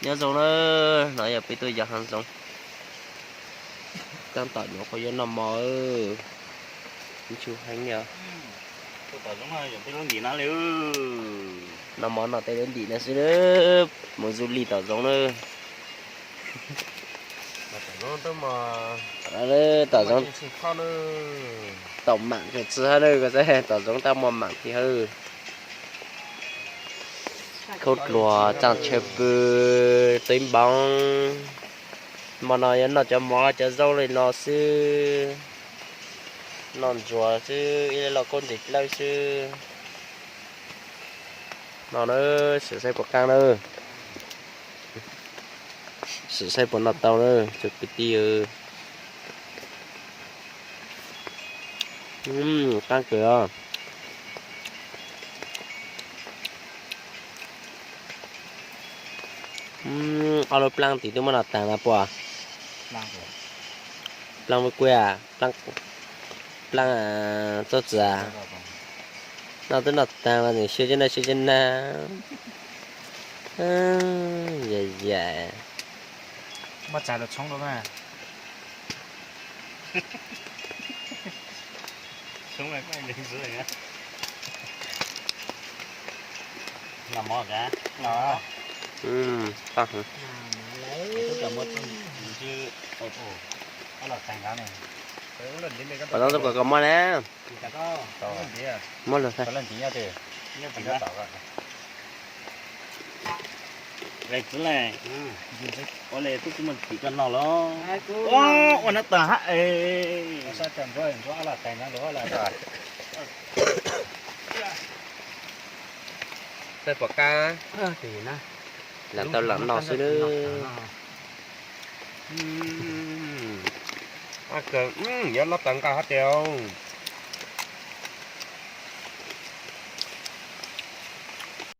Nyob zoo na, no yog peb tuaj yos hav zoov. Tab tom nyuam qhuav yuav noj mov, ntshua heev li. Noj mov noj tej lub ntim no xwb, mus du li tom zoov na. Tom zoov tau mam tsis hab na, tom zoov tab muaj mam tiag hab. Khaub dluag txaaj tshaw pw, twb npoov. Hmo no yuav noj cov mov cov zaub li no xwb. Noj ntsuag xwb, ib lo kaub ntsis dlawb xwb. No na, sim saib puas qaab na. Sim saib puas noj tau na, tsoom kwv tij. Qaab kawg os. Ob lub plaab tim twb muab noj taag no puas? Plaab Vwj Kuj, plaab Txob Txwv. Noj twb noj taag los nws siab cov naj siab cov nag. Yam yam. Pov tau tub kom koj muab na. Muab lug tha. Ua le tub tsi muaj tim koj noj los. Ua nab tas hab es. Saib pom qab, lam tau lam noj xwb nawb. Yuav loj tas nqaj hab tiag.